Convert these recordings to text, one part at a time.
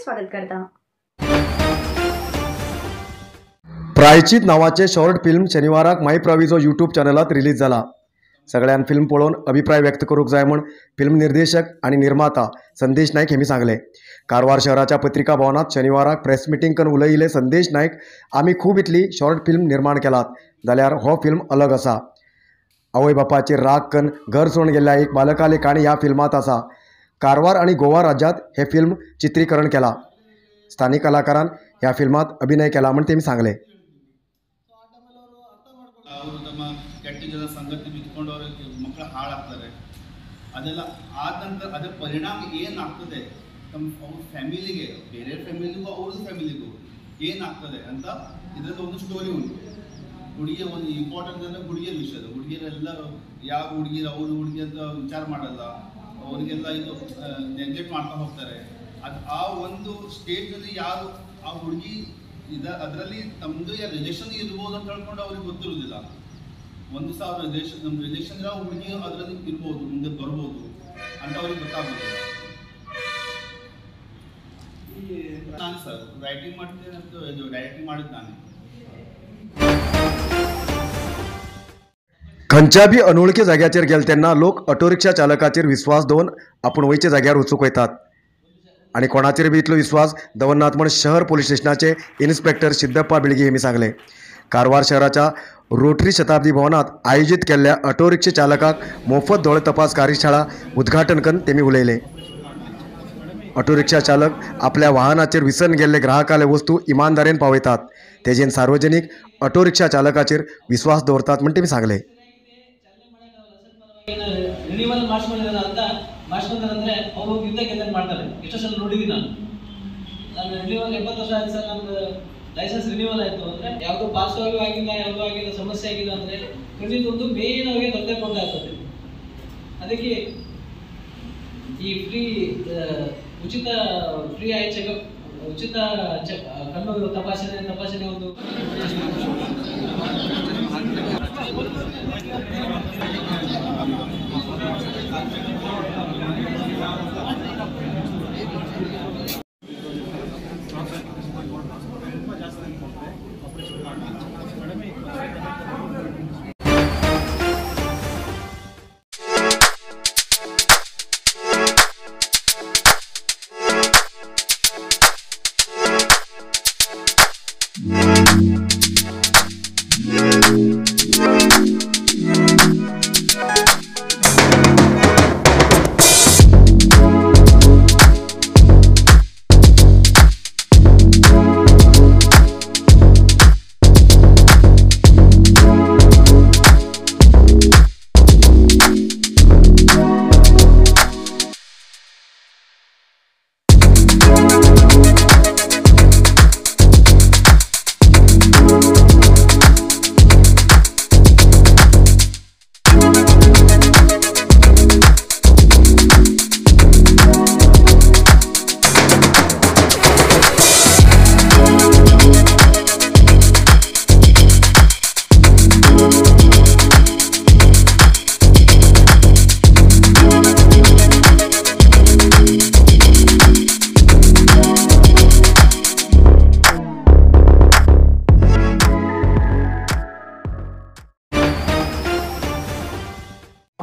स्वागत करता। प्रायचित नावाचे शॉर्ट फिल्म शनिवाराक माय प्राविजो यूट्यूब चॅनलात रिलीज जाला। सगळ्यान फिल्म पळोवन अभिप्राय व्यक्त करूंक जाय म्हूण फिल्म निर्देशक आनी निर्माता संदेश नायक हेमी सांगले। कारवार शहराच्या पत्रिका भवनात शनिवाराक प्रेस मिटींग करून उलयिल्ले संदेश नायक, आमी खूब इतली शॉर्ट फिल्म निर्माण केलात जाल्यार हो फिल्म अलग आसा। आवय बापाचेर राग करून घर सोडून गेल्ल्या एक बालकाली काणी ह्या फिल्मांत आसा। कारवार आनी गोवा राज्यांत हे फिल्म चित्रीकरण केला। स्थानिक कलाकारान ह्या फिल्मांत अभिनय केला म्हूण तेमी सांगले। ಅವರು ತಮ್ಮ ಕೆಟ್ಟ ಜನ ಸಂಗತಿ ಬಿತ್ಕೊಂಡು ಅವ್ರಿಗೆ ಮಕ್ಕಳು ಹಾಳಾಗ್ತಾರೆ। ಅದೆಲ್ಲ ಆದ ನಂತರ ಅದರ ಪರಿಣಾಮ ಏನಾಗ್ತದೆ ತಮ್ಮ ಅವ್ರ ಫ್ಯಾಮಿಲಿಗೆ, ಬೇರೆ ಫ್ಯಾಮಿಲಿಗೂ ಅವ್ರದ್ದು ಫ್ಯಾಮಿಲಿಗೂ ಏನಾಗ್ತದೆ ಅಂತ ಇದರಲ್ಲಿ ಒಂದು ಸ್ಟೋರಿ ಉಂಟು. ಹುಡುಗಿಯ ಒಂದು ಇಂಪಾರ್ಟೆಂಟ್ ಅಂದರೆ ಹುಡುಗಿಯರ ವಿಷಯದ, ಹುಡುಗಿಯರೆಲ್ಲರೂ ಯಾವ ಹುಡುಗಿಯರು ಅವರು ಹುಡುಗಿ ಅಂತ ವಿಚಾರ ಮಾಡಲ್ಲ, ಅವರಿಗೆಲ್ಲ ಇದು ನೆಗ್ಲೆಕ್ಟ್ ಮಾಡ್ತಾ ಹೋಗ್ತಾರೆ. ಅದು ಆ ಒಂದು ಸ್ಟೇಜ್ನಲ್ಲಿ ಯಾರು ಆ ಹುಡುಗಿ ಇದ ಅದರಲ್ಲಿ ತಮ್ಮದು ಯಾರು ರಿಲೇಷನ್ ಇರ್ಬೋದು ಅಂತ ಹೇಳ್ಕೊಂಡು ಅವ್ರಿಗೆ ಗೊತ್ತಿರೋದಿಲ್ಲ. ಒಂದು ಸಾವಿರ ರಿಲೇಷನ್ ನಮ್ಮ ರಿಲೇಷನ್ ಇರೋ ಹುಡುಗಿ ಅದರಲ್ಲಿ ಇರ್ಬೋದು, ಮುಂದೆ ಬರ್ಬೋದು ಅಂತ ಅವ್ರಿಗೆ ಗೊತ್ತಾಗೋದಿಲ್ಲ. ನಾನು ಸರ್ ರೈಟಿಂಗ್ ಮಾಡ್ತೇನೆ ಅಂತ ಇದು ಡೈರೆಕ್ಟಿಂಗ್ ಮಾಡಿದ್ದು ನಾನೇ. खंयच्या बी अनवळखी जाग्याचेर गेले तेन्ना लोक ऑटो रिक्षा चालकाचेर विस्वास दवरून आपूण वयच्या जाग्यार वचूंक वयतात आनी कोणाचेर बी इतलो विस्वास दवरनात म्हूण शहर पोलीस स्टेशनाचे इन्स्पेक्टर सिद्धप्पा बिळगी हेमी सांगले। कारवार शहराच्या रोटरी शताब्दी भवनात आयोजीत केल्ल्या ऑटो रिक्षा चालकाक मोफत दोळे तपास कार्यशाळा उद्घाटन करून तेमी उलयले। ऑटो रिक्षा चालक आपल्या वाहनाचेर विसरून गेल्ले ग्राहकाले वस्तू इमानदारेन पावयतात, तेजेन सार्वजनिक ऑटो रिक्षा चालकाचेर विस्वास दवरतात म्हूण तेमी सांगले। ರಿನಿವಲ್ ಮಾಡಿಸ್ಕೊಂಡಿದ್ದಾರೆ ಅಂತ ಮಾಡಿಸ್ಕೊಂತಾರೆ ಅಂದರೆ ಅವರು ಯುದ್ಧಕ್ಕೆ ಗೆದ್ದಂಗೆ ಮಾಡ್ತಾರೆ. ಎಷ್ಟೋ ಸಲ ನೋಡಿದ್ದೀನಿ ನಾನು. ನಾನು ರಿನಿವಲ್ 80 ವರ್ಷ ಆಯ್ತು ಸರ್, ನಮ್ಮದು ಲೈಸೆನ್ಸ್ ರಿನಿವಲ್ ಆಯಿತು ಅಂದರೆ ಯಾವುದೂ ಪಾರ್ಶ್ವವಾಯು ಆಗಿಲ್ಲ, ಯಾವುದೂ ಆಗಿಲ್ಲ, ಸಮಸ್ಯೆ ಆಗಿಲ್ಲ ಅಂದರೆ ಖಂಡಿತ ಒಂದು ಮೇನ್ ಅವರಿಗೆ ತೊಂದರೆ ಕೊಡ್ತಾ ಇರ್ತದೆ. ಅದಕ್ಕೆ ಈ ಫ್ರೀ ಉಚಿತ ಫ್ರೀ I checkup, ಉಚಿತ ಚೆಕ್ ಕಣ್ಣು ತಪಾಸಣೆ ಒಂದು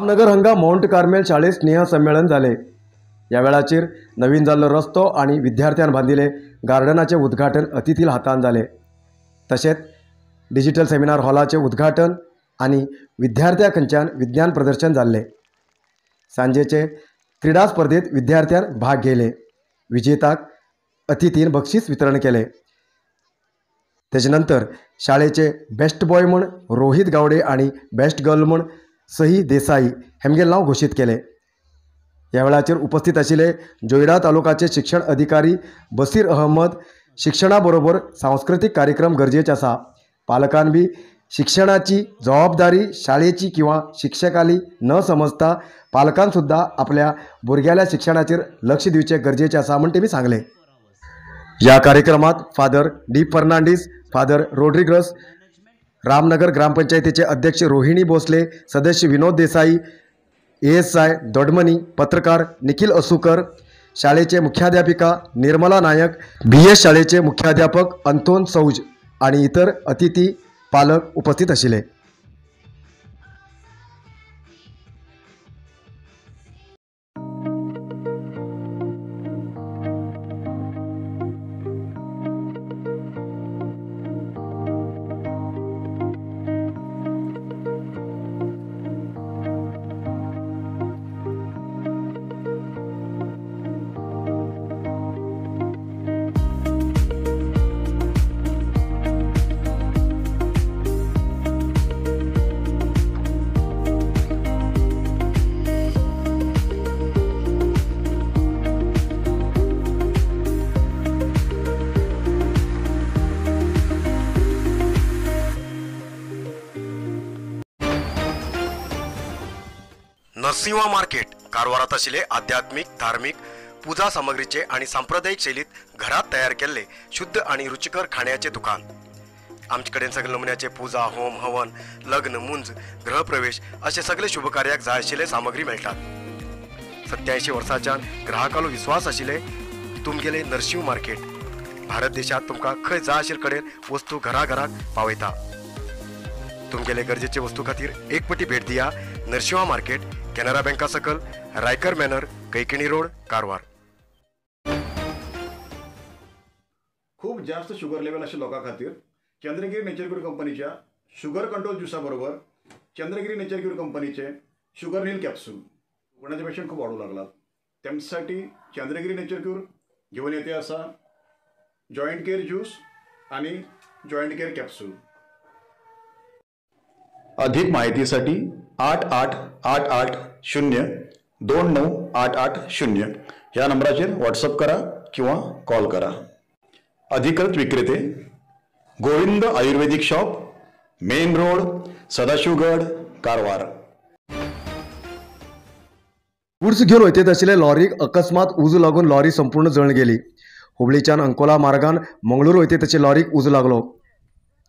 नगर हांगा माउंट कार्मेल शाळेत स्नेह संमेलन जाले। ह्या वेळाचेर नवीन जाल्लो रस्तो आनी विद्यार्थ्यान बांदिल्ले गार्डनाचें उद्घाटन अतिथी हातान जालें। तशेंच डिजिटल सेमिनार हॉलाचें उद्घाटन आनी विद्यार्थ्यां कडच्यान विज्ञान प्रदर्शन जाल्लें। सांजेचे क्रिडा स्पर्धेत विद्यार्थ्यान भाग घेयले। विजेताक अतिथीन बक्षीस वितरण केलें। तेजे नंतर शाळेचे बेस्ट बॉय म्हूण रोहित गावडे आनी बेस्ट गर्ल म्हूण सही देसाई हेमगेल नांव घोशीत केले। ह्या वेळाचेर उपस्थित आशिल्ले जोयडा तालुकाचे शिक्षण अधिकारी बसीर अहमद, शिक्षणा बरोबर सांस्कृतीक कार्यक्रम गरजेचे आसा, पालकान बी शिक्षणाची जबाबदारी शाळेची किंवा शिक्षकाली न समजता पालकान सुद्दां आपल्या भुरग्याल्या शिक्षणाचेर लक्ष दिवचें गरजेचें आसा म्हूण तेमी सांगलें। ह्या कार्यक्रमात father D Fernandes, father Rodrigues, Ramnagar ग्रामपंचायतीचे अध्यक्ष रोहिणी भोसले, सदस्य विनोद देसाई, ASI Dodmani, पत्रकार निखिल असुकर, शाळेचे मुख्याध्यापिका निर्मला नायक, BS शाळेचे मुख्याध्यापक अंतोन सौज आणि इतर अतिथी पालक उपस्थित आशिल्ले। नरसिंहा मार्केट कारवारात आशिल्ले आध्यात्मिक, धार्मिक पूजा सामग्रीचे आणि सांप्रदायिक शैलीत घरात तयार केल्ले शुद्ध आणि रुचिकर खाण्याचे दुकान। आमचे कडेन सगळे नमुन्याचे पूजा, होम, हवन, लग्न, मुंज, गृहप्रवेश असे सगळे शुभकार्याक जाय आशिल्ले सामग्री मेळटात। 87 वर्सांच्यान ग्राहकालो विश्वास आशिल्ले तुमगेले नरसिंह मार्केट भारत देशात तुमकां खंय जाय आशिल्ले कडेन वस्तू घराघराक पावयता। तुमगेले गरजेचे वस्तू खातीर एक पटी भेट दिया नरसिंहा मार्केट, केनरा बँका सकल, रायकर मॅनर, कैकिणी रोड, कारवार। खूप जास्त शुगर लेवल अशा लोकां खातीर चंद्रगिरी नेचर क्यूर कंपनीच्या शुगर कंट्रोल ज्युसा बरोबर चंद्रगिरी नेचर क्यूर कंपनीचे शुगर नील कॅप्सूल कोणाचे पेशंट खूप वाढू लागलात त्यांच्यासाठी चंद्रगिरी नेचर क्यूर घेऊन येते असा जॉईंट केअर ज्यूस आणि जॉईंट केअर कॅप्सूल। अधिक माहितीसाठी 8 8 8 8 0 2 9 8 8 0 या नंबराचेर व्हॉट्सअप करा किंवा कॉल करा। अधिकृत विक्रेते Govind Ayurvedic shop, main road, Sadashivgad, Karwar. Goods घेवन वयतात आशिल्ले लॉरीक अकस्मात उजो लागून लॉरी संपूर्ण जळून गेली। हुबळीच्यान अंकोला मार्गान मंगळूर वयतात तशी लॉरीक उजो लागलो।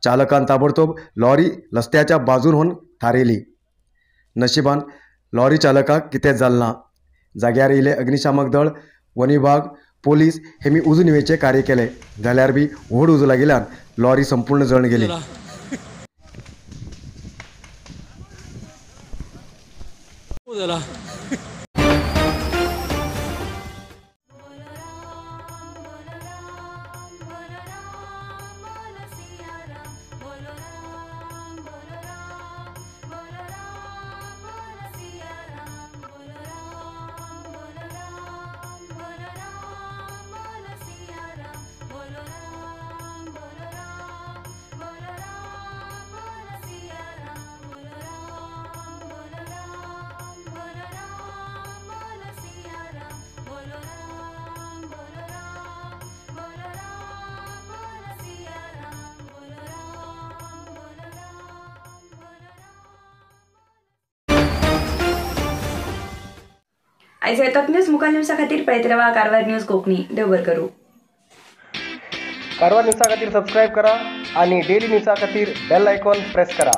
चालकान ताबडतोब लॉरी रस्त्याच्या बाजून होऊन थारयली। नशिबान लॉरी चालकाक कितेंच जालें ना। जाग्यार येयले अग्निशामक दळ, वन विभाग, पोलीस हेमी उजो निवेचे कार्य केले। जाल्यार बी व्हड उजो लागिल्ल्यान लॉरी संपूर्ण जळून गेली। आयज टॉप न्यूज मुखार न्यूजा खातीर पळयत रावा कारवार न्यूज कोंकणी। देव बरें करूं। कारवार न्यूजा खातीर सबस्क्रायब करा आणि डेली न्यूजा खातीर बेल आयकॉन प्रेस करा।